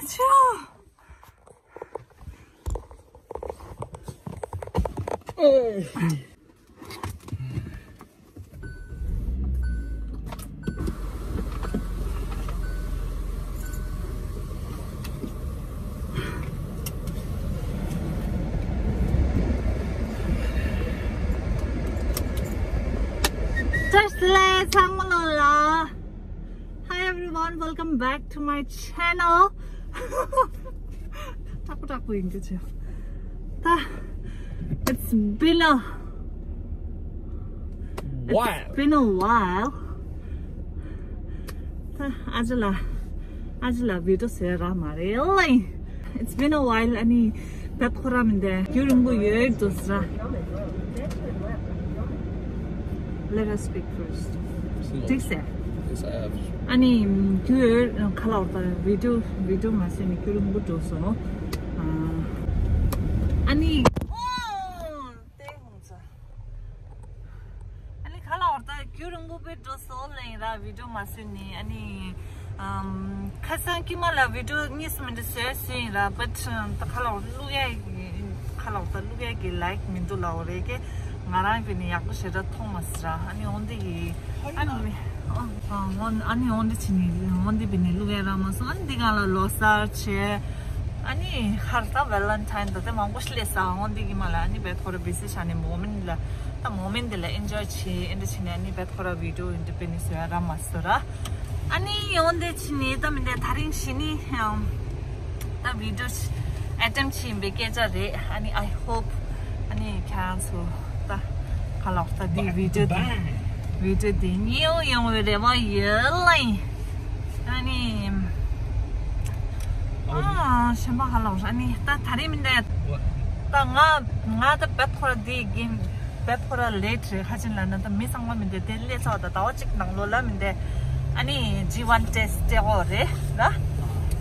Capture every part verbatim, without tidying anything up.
ཆོ། བཀྲ་ཤིས་བདེ་ལེགས་ཚང་མ་ལ། Hi everyone, welcome back to my channel. དྲག་པོ་དྲག་པོ་ཡིན་གྱི་ཆེ། ད། It's been a while. It's been a while. ད་ཨ་ཅེ་ལགས། ཨ་ཅེ་ལགས་བི་ཌི་ཡོ་བཟོས་རག་མ་རེད་ལེ། It's been a while. ཨ་ནི་བེད་ཁོ་ར་མི་འདས་རྒྱུན་རིང་པོ་ཡོད་འདུག་ཟེར། Let us speak first. འགྲིག་སེ། ཨ་ནི་རྒྱུན་ཁ་ལག་ད་བི་ཌི་ཡོ་བི་ཌི་ཡོ་མ་བཟོས་ནས་རྒྱུན་རིང་པོ་འགྲོ་སོང་། ཨ་ནི། ཨ་ནི་ཁ་ལག་ད་རྒྱུན་རིང་པོ་དཔེ་འགྲོ་སོང་ལེ་ཡིན་ར་བི་ཌི་ཡོ་མ་བཟོས་ནི། ཨ་ནི་ཨམ་ཁ་སང་དཀྱིལ་མ་ལ་བི་ཌི་ཡོ་གཉིས་སུ་མི་འདྲ་བཟོས་བཟོས་ཡིན་ར། བཊ་ད་ཁ་ལག་བླུག་ཡ་ཡིན། ཁ་ལག་ད་བླུག་ཡ་གི་ལའིཀ་མི་འདུག་ལབ་པ་རེད་ཀྱེ། ང་རང་གི་ནི་ཡག་པོ་ཞེ་དྲག་མཐོང་མ་སོང་ར། ཨ་ནི་འོན་ཏེ་གི་ཨ་ནི་ཨ་ནི་འོན་ཏེ་ཕྱིན་ནི་འོན་ཏེ་བི་ནི་བླུག་ཡ་རག་མ་སོང་། ཨ་ནི་འདི་གང་ལ་ལོ་གསར་བྱས། ཨ་ནི་ཧར་ད་ཝེ་ལན་ཊའིན་ད་དེ་མང་པོ་ཞིག་སླེབས་སོང་། འོན་ཏེ་གི་མ་ལ་ཨ་ནི་བེད་ཁོ་ར་བི་ཟི་བྱས་ནས་མོ་མེན་ཊི་ལ་ད་མོ་མེན་ཊི་འདི་ལ་ཨེན་ཇོའི་བྱས། ཨེ་འདྲ་བྱས་ནས་ཨ་ནི་བེད་ཁོ་ར་བི་ཌི་ཡོ་འདི་དཔེ་ནི་བཟོ་ཡ་རག་མ་སོང་ར། ཨ་ནི་འོན་ཏེ་ཕྱིན་ནི་ད་མི་འདས་ད་རིང་ཕྱིན་ནི་ཡང་ད་བི་ཌི་ཡོ་ཨེ་ཊེམ་ཊི་བྱས་ཡིན་པའི་སྐད་ཆ་རེད། ཨ་ནི་I hope ཨ་ནི་ཁྱེད་རང་ཚོ་ད་ག་ལབ་ད་འདི་བི་ཌི་ཡོ་འདི་བི་ཌི་ཡོ་འདི་ཉན་ཡོང་བའི་རེ་བ་ཡོད་ལེ། ཨ་ནི་ཨ་གཞན་པ་ག་ལབ། ཨ་ནི་ད་ད་རིང་མི་འདས་ད་ང་ང་ད་བེད་ཁོ་ར་འདི་གི་བེད་ཁོ་ར་ལེ་ཊི་རེད། ཁ་ཅིག་ལ་ན་ད་མི་ཚང་མ་མི་འདས་དེ་སླེབས་ཚར་བ་ད་ཟླ་བ་གཅིག་ནང་ལོགས་ལ་མི་འདས། ཨ་ནི་ཇི་ཝན་ཊེ་སི་ཊི་སྤྲད་དགོས་རེད་ལ།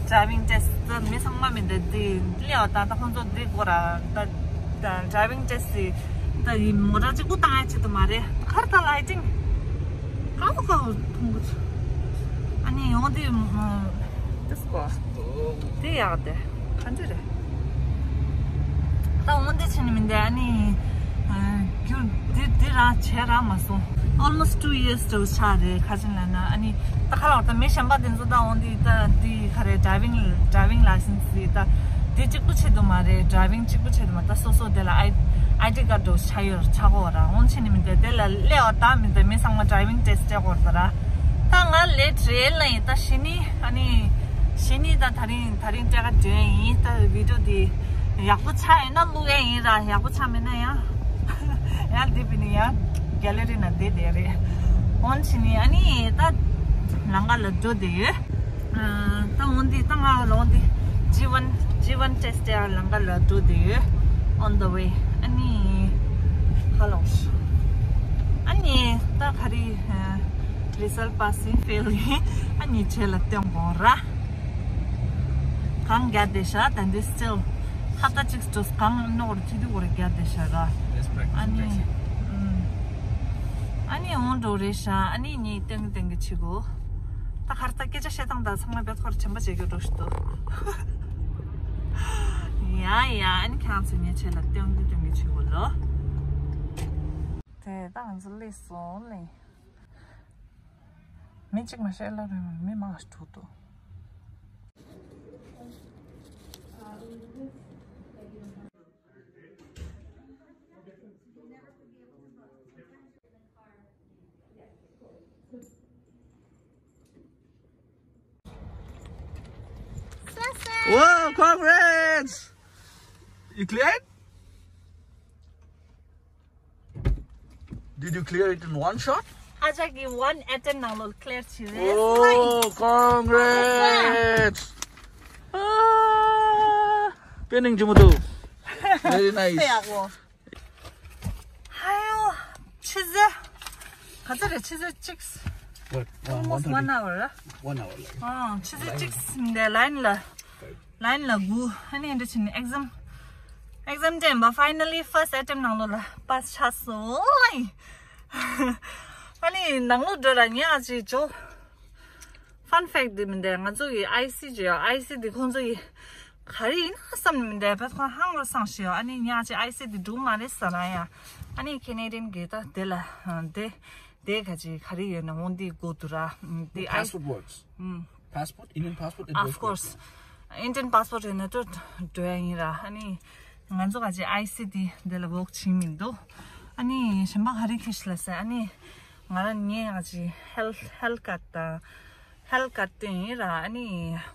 ཌ་རའི་ཝིང་ཊེ་སི་ཊི་ད་མི་ཚང་མ་མི་འདས་དེ་སླེབས་པ་ད་ད་ཁོང་ཚོ་འདི་དགོས་ར། ད་ཌ་རའི་ཝིང་ཊེ་སི་ཊི་ད་ཡི་མོ་ཊ་གཅིག་པུ་བཏང་ཡ་ཆེད་དུ་མ་རེད། ད་གར་ད་ལའི་ཊིང་ཧ་གོ་གོ་མཐོང་གི་ཆུ། ཨ་ནི་ཡོང་དུས་ཏིས་གོ་དེ་ཡག་དེ། ག་འདྲ་རེད། ད་འོན་ཏེ་ཕྱིན་ནི་མི་འདུག་ཨ་ནི་རྒྱུ་འདི་འདི་རང་བྱས་རང་མ་སོང་། Almost two years འདྲ་ཆགས་རེད། ཁ་ཅིག་ལ་ན་ཨ་ནི་ད་ག་ལབ་ད་མི་གཞན་པ་དེ་ཚོ་ད་འོན་ཏེ་ད་འདི་ག་རེད། ཌ་རའི་ཝིང་ཌ་རའི་ཝིང་ལའི་སེན་སི་ད་འདི་གཅིག་པུ་ཆེད་དུ་མ་རེད། ཌ་རའི་ཝིང་གཅིག་པུ་ཆེད་དུ་མ་ད་སོ་སོ་དེ་ལ་ཨའི་ཨའི་ཌི་ཀར་འདྲ་ཆགས་ཡོད་ཆགས་གོ་ར། འོན་ཕྱིན་ནི་མི་འདུག་དེ་ལ་སླེབས་པ་ད་མི་འདུག་མི་ཚང་མ་ཌ་རའི་ཝིང་ཊེ་སི་ཊི་སྤྲད་དགོས་རེད་ད་ར། ད་ང་ལེ་ཊི་རེད་ལ་ཡིན། ད་གཞི་ནི་ཨ་ནི་གཞི་ནི་ད་ད་རིང་ད་རིང་སྤྲད་ག་འདོན་ཡིན། ད་བི་ཌི་ཡོ་འདི་ཡག་པོ་ཆགས་ཡིན་ན་བླུག་ཡས་ཡིན་ར། ཡག་པོ་ཆགས་མེད་ན་ཡང་ཡང་འདི་བི་ནི་ཡང་གེ་ལེ་རི་ན་བསྡད་བསྡད་རེད། འོན་ཕྱིན་ནི་ཨ་ནི་ད་ལམ་ཁ་ལ་འགྲོ་བསྡད་ཡོད། ད་འོན་ཏེ་ད་ང་ལ་འོན་ཏེ་ཇི་ཝན་ཇི་ཝན་ཊེ་སི་ཊི་ཡང་ལམ་ཁ་ལ་འགྲོ་བསྡད་ཡོད། On the way. ཨ་ནི་ཧ་ལོ། ཨ་ནི་ད་ག་རེ་རི་ཛལ་ཊི་པཱ་སི་ཡིན་ཕེལ་ཡིན། ཨ་ནི་རྗེས་ལ་སྟོན་དགོས་ར། གང་རྒྱ་དེ་ཤ་ད་འདི་སི་ཊིལ་ཧབ་ཏ་གཅིག་སྤྲོ་གང་ནོར་ཅི་དུ་གོར་རྒྱ་དེ་ཤ་ར། Let's practice. ཨ་ནི་boxing. ཨ་ནི་འོང་འགྲོ་རེད་ཤ། ཨ་ནི་ངས་སྟོན་གི་སྟོན་གི་བྱེད་དགོས། ད་གར་ད་སྐད་ཆ་བཤད་སྟངས་དང་ཚང་མ་བེད་ཁོ་ར་ཆེན་པོ་བྱེད་རྒྱུ་འགྲོ་ཞིག་འདུག་ཡ་ཡ། ཨ་ནི་ཁྱེད་རང་ཚོ་ངའི་ཆེད་ལ་སྟོན་གི་སྟོན་གི་བྱེད་དགོས་ལོ། དེ་ད་ང་ཚོ་སླེབས་སོང་ལེ། མི་གཅིག་མ་ཤེས་ལ་རེད། མི་མང་ཞིག་འགྲོ་འདུག Wow, congrats! You cleared? Did you clear it in one shot? ཨ་ཅག་གི་one attempt ནང་ལོགས་clear བྱས་རེད། Oh, congrats! Ah, pinning Jumudu. Very nice. ཧ་ཡོ། ཆུ་ཚོད་ག་ཚོད་རེད། ཆུ་ཚོད་གཅིག What? Almost one hour. One hour, like. ཨ་ཆུ་ཚོད་གཅིག་འདི་ལའིན་ལ་ལའིན་ལ་སྒུག་ཨ་ནི་འདི་ཕྱིན་ནི་exam exam time པ་finally first attempt ནང་ལོགས་ལ་pass ཆགས་སོང་། ཨ་ནི་ནང་ལོགས་འགྲོ་ར་ཉག་ཅིག་འགྲོ། Fun fact དེ་མིན་དེ་ང་ཚོ་གི་ཨའི་སི་ཅིག་ཡོད། ཨའི་སི་དེ་ཁོང་ཚོ་གི་ག་རེ་ཡིན་ན་བསམ་ནས་མིན་དེ་བས་ཁོང་ཧང་རོ་སང་ཞིག་ཡོད། ཨ་ནི་ཉག་ཅིག་ཨའི་སི་དེ་འགྲུག་མ་རེད་ཟེར་ཡ། ཨ་ནི་ཁེ་ནེ་ཌི་ཡན་གི་ད་དེ་ལ་དེ་དེ་ག་ཅིག་ག་རེ་ཡོད་ན་འོང་དེ་དགོས་འདུག་ར། དེ་ཨའི། Passport works. Passport, Indian passport, it works. Of course. Indian passport ཡོད་ན་ཏོ་འགྲོ་ཡ་ཡིན་ར། ཨ་ནི་ང་ཚོ་ག་ཅིག་ཨའི་སི་དེ་དེ་ལ་ཝོག་བྱིན་མི་འདུག་ཨ་ནི་གཞན་པ་ག་རེ་ཁྱེར་ཤི་ལ་ཟེར། ཨ་ནི་ང་རང་ངའི་ག་ཅིག་ཧེལ་ཧེལ་ཀར་དང་ཧེལ་ཀར་སྟོན་ཡིན་ར། ཨ་ནི་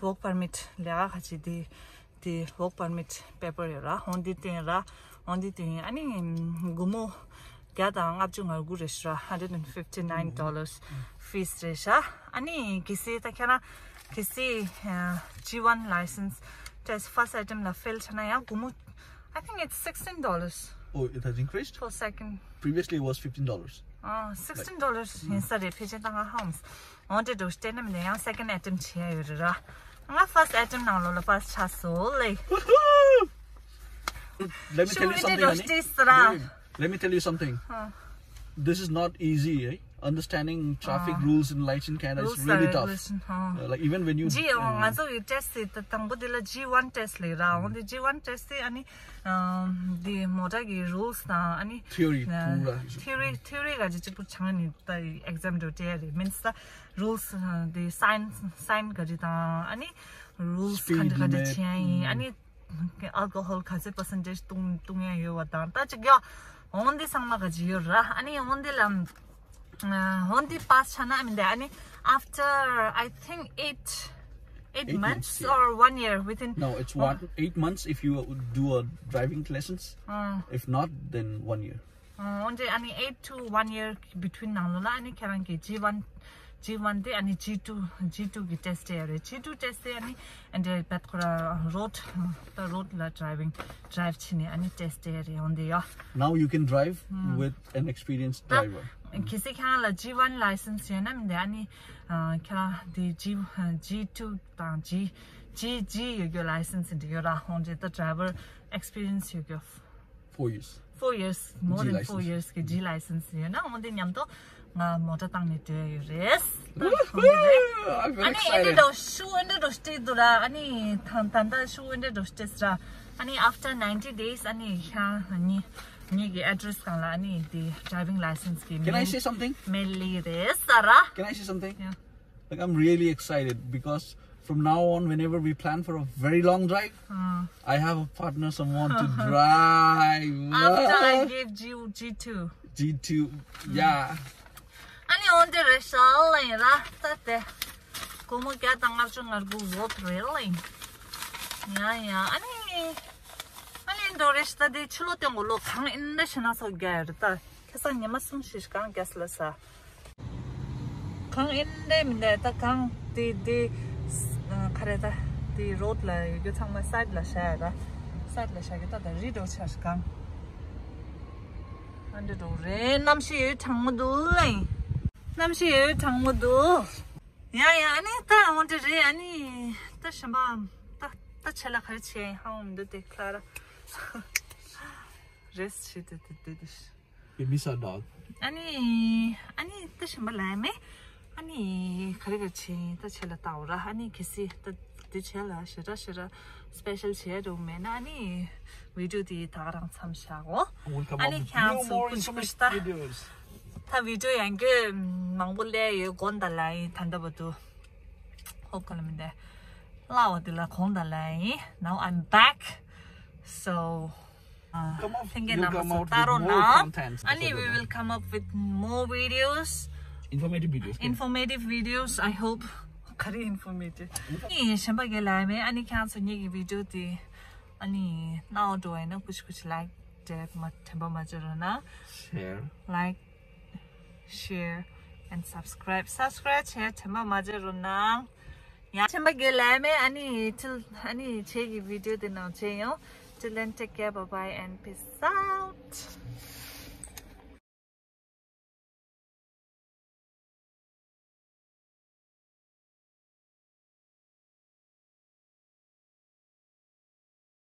ཝོག་པར་མིཊ་ལས་ཀ་ག་ཅིག་དེ་དེ་ཝོག་པར་མིཊ་པེ་པར་ཡོད་ར། འོང་དེ་སྟོན་ར། འོང་དེ་སྟོན་ཡིན། ཨ་ནི་སྒོར་མོ་བརྒྱ་དང་ལྔ་བཅུ་ང་དགུ་རེད་ཤག hundred and fifty nine dollars fees རེད་ཤག་ཨ་ནི་གལ་སྲིད་ད་ཁྱེད་རང་གལ་སྲིད་ཇི་ཝན་ལའི་སེན་སི་ཊེ་སི་ཊི་ཕར་སི་ཊི་ཨེ་ཊེམ་ཊི་ལ་ཕེལ་ཆ་ན་ཡང་སྒོར་མོ། I think it's sixteen dollars. Oh, it has increased? For second. Previously, it was fifteen dollars. Ah, sixteen dollars ཡིན་ས་རེད། ཕལ་ཆེར་ད་ང་ཧམ། འོན་ཏེ་འགྲོ་སྟེ་ནམ་ནས་ཡང་སེ་ཀེན་ཌི་ཨེ་ཊེམ་ཊི་བྱས་ཡོད་རེད་ར། ང་ཕར་སི་ཊི་ཨེ་ཊེམ་ཊི་ནང་ལོགས་ལ་པཱ་སི་ཆགས་སོང་ལེ། Let me tell you something, Ani. Babe, let me tell you something. This is not easy, eh? Understanding traffic rules in Laichin Canada is really tough. Uh, like, even when you ཇི་ང་ཚོ་གི་ཊེ་སི་ཊི་དེ་དང་པོ་དེ་ལ་ཇི་ཝན་ཊེ་སི་ཊི་ལབ་ར། འོན་ཏེ་ཇི་ཝན་ཊེ་སི་ཊི་དེ་ཨ་ནི་དེ་མོ་ཊ་གི་རུལ་སི་དང་ཨ་ནི་ཐི་ཡོ་རི་ཐི་ཡོ་རི་ཐི་ཡོ་རི་ག་ཅིག་གཅིག་པུ་ཆང་ནི་ད་ཨེག་ཛམ་འགྲོ་སྟེ་རེད། མིན་སི་ད་རུལ་སི་དེ་སའིན་སའིན་ག་ཅིག་དང་ཨ་ནི་རུལ་སི་ག་འདྲ་ག་འདྲ་བྱེད་ཡ་ཡིན། ཨ་ནི་ཨལ་ཀོ་ཧོལ་ག་ཚོད་པར་སེན་ཊེ་ཇི་བཏུང་བཏུང་ཡ་ཡོད་པ་དང་ད་ཅིག་ཡ་འོན་ཏེ་ཚང་མ་ག་ཅིག་ཡོད་ར། ཨ་ནི་འོན་ཏེ་ལ་འོན་ཏེ་པཱ་སི་ཆགས་ན་མིན་དེ་ཨ་ནི་after I think eight eight months, yeah, or one year within. No, it's one eight months if you do a driving license. If not, then one year. འོན་ཏེ་ཨ་ནི་eight to one year between ནང་ལོགས་ལ་ཨ་ནི་ཁྱེད་རང་གི་ཇི་ཝན་ཇི་ཝན་དེ་ཨ་ནི་ཇི་ཊུ་ཇི་ཊུ་གི་ཊེ་སི་ཊི་ཡ་རེད། ཇི་ཊུ་ཊེ་སི་ཊི་དེ་ཨ་ནི་ཨ་འདྲ་བད་ཁོ་ར་རོཌ་ད་རོཌ་ལ་ཌི་རའི་ཝིང་ཌི་རའི་ཝི་བྱས་ནས་ཨ་ནི་ཊེ་སི་ཊི་ཡ་རེད། འོན་ཏེ་ཡ། Now you can drive with an experienced driver. གལ་སྲིད་ཁྱེད་རང་ལ་ཇི་ཝན་ལའི་སེན་སི་ཡོད་ན་མིན་དེ་ཨ་ནི་ཁྱེད་རང་དེ་ཇི་ཇི་ཊུ་དང་ཇི་ཇི་ཇི་ཡོད་རྒྱུ་ལའི་སེན་སི་འདི་ཡོད་ར། འོན་ཏེ་ད་ཌི་རའི་ཝར་ཨེག་སི་པི་རི་ཡན་སི་ཡོད་རྒྱུ། Four years. Four years, more than four years གི་ཇི་ལའི་སེན་སི་ཡོད་ན་འོན་ཏེ་མཉམ་དུ་ང་མོ་ཊ་བཏང་ནས་འགྲོ་ཡ་ཡོད་རེད། Woohoo! I'm very excited. ཨ་ནི་ཨེ་འདྲ་འགྲོ་ཤུ་ཨེ་འདྲ་འགྲོ་སྟེ་འདུག་ར། ཨ་ནི་ད་ད་ད་ཤུ་ཨེ་འདྲ་འགྲོ་སྟེ་ར། ཨ་ནི་after ninety days ཨ་ནི་ཡང་ངེད་ངེད་ཀྱི་ཨེ་ཌི་རེ་སི་སྒང་ལ་ཨ་ནི་དེ་ཌི་རའི་ཝིང་ལའི་སེན་སི་གི་Can I say something? མེལ་ལི་རེད་ཟེར་ར། Can I say something? Yeah. Like, I'm really excited because from now on, whenever we plan for a very long drive, I have a partner, someone to drive. After I gave G, G two. G two, yeah. ཨ་ནི་འོན་ཏེ་རེད་ཤག་ལ་ཡིན་ར་ད་དེ། སྒོར་མོ་བརྒྱ་དང་ལྔ་བཅུ་ང་དགུ་ཝོར་ཐི་རེད་ལ་ཡིན། ཡ་ཡ་ཨ་ནི། ཨ་ནི་འགྲོ་རེད་ཤག་ད་དེ་ཕྱི་ལོགས་སྟོན་གོ་ལོ་གང་ཨིན་ན་ཤི་ན་སོགས་རྒྱ་ཡ་རེད་ད། ཁ་སང་ཉི་མ་གསུམ་ཞིག་གང་རྒྱ་སི་ལ་ས། གང་ཨིན་རེད་མིན་རེད་ད་གང་དེ་དེ་ཁ་རེད་ད་དེ་རོཌ་ལ་ཡོད་རྒྱུ་ཚང་མ་སའིཌ་ལ་བཞག་ཡ་ད་སའིཌ་ལ་བཞག་གི་ད་ད་རི་འགྲོ་ཆར་གང་ཨ་འདྲ་འགྲོ་རེད། གནམ་གཤིས་ཡོད་གྲང་མོ་འདུག་ལེ། གནམ་གཤིས་ཡོད་གྲང་མོ་འདུག་ཡ་ཡ་ཨ་ནི་ད་འོན་ཏེ་རེད། ཨ་ནི་ད་གཞན་པ་ད་ད་ཆེ་ལ་ག་རེ་བྱེད་ཧ་འོང་མི་འདུག་དེ་ཁ་ར་རེས་བྱེད་དེ་དེ་དེ་དེ། Give me some dog. ཨ་ནི་ཨ་ནི་ད་གཞན་པ་ལ་ཡ་མེད། ཨ་ནི་ག་རེ་ག་རེ་བྱེད་ད་ཆེ་ལ་ལྟ་འོ་ར། ཨ་ནི་གལ་སྲིད་ད་དེ་ཆེ་ལ་ཞེ་དྲག་ཞེ་དྲག་སི་པེ་ཤལ་བྱེད་འགྲོ་མེད་ན་ཨ་ནི་བི་ཌི་ཡོ་དེ་ད་ག་རང་མཚམས་བཞག་གོ We'll come ཨ་up ནི་with ཁྱེད་རང་new ཚོ་more ཀུ་ཤུ་ཀུ་ཤུ་ད། Informative videos. ད་བི་ཌི་ཡོ་ཡང་གི་མང་པོ་སླེབས་ཡོད་དགོངས་དག་ལ་ཡིན། ད་ལྟ་བར་དུ་ཧོབ་ག་ལ་མི་འདས་སླ་བ་དེ་ལ་དགོངས་དག་ལ་ཡིན། Now I'm back. So ལྷན་རྒྱས་རྣམ་པ་ཚོ་ལྟ་རོགས་གནང་། ཨ་ནི་we will come up with more videos. Informative videos. Informative videos, I hope. ག་རེ་informative? ཨ་ནི་གཞན་པ་གས་ལ་ཡ་མེད། ཨ་ནི་ཁྱེད་རང་ཚོ་ངེད་ཀྱི་བི་ཌི་ཡོ་དེ་ཨ་ནི་ནའོ་འགྲོ་བ་ཡིན་ན་ཀུ་ཤུ་ཀུ་ཤུ་ལའིཀ་དྲན་པ་མ་དྲན་པ་མ་བརྗེད་རོགས་གནང་། Share. Like, share and subscribe. Subscribe བྱས་དྲན་པ་མ་བརྗེད་རོགས་གནང་། ཡང་ཆེན་པ་གས་ལ་ཡ་མེད། ཨ་ནི་till ཨ་ནི་ཁྱེད་ཀྱི་བི་ཌི་ཡོ་དེ་ནང་མཇལ་ཡོང་། Till then, take care, bye bye and peace out.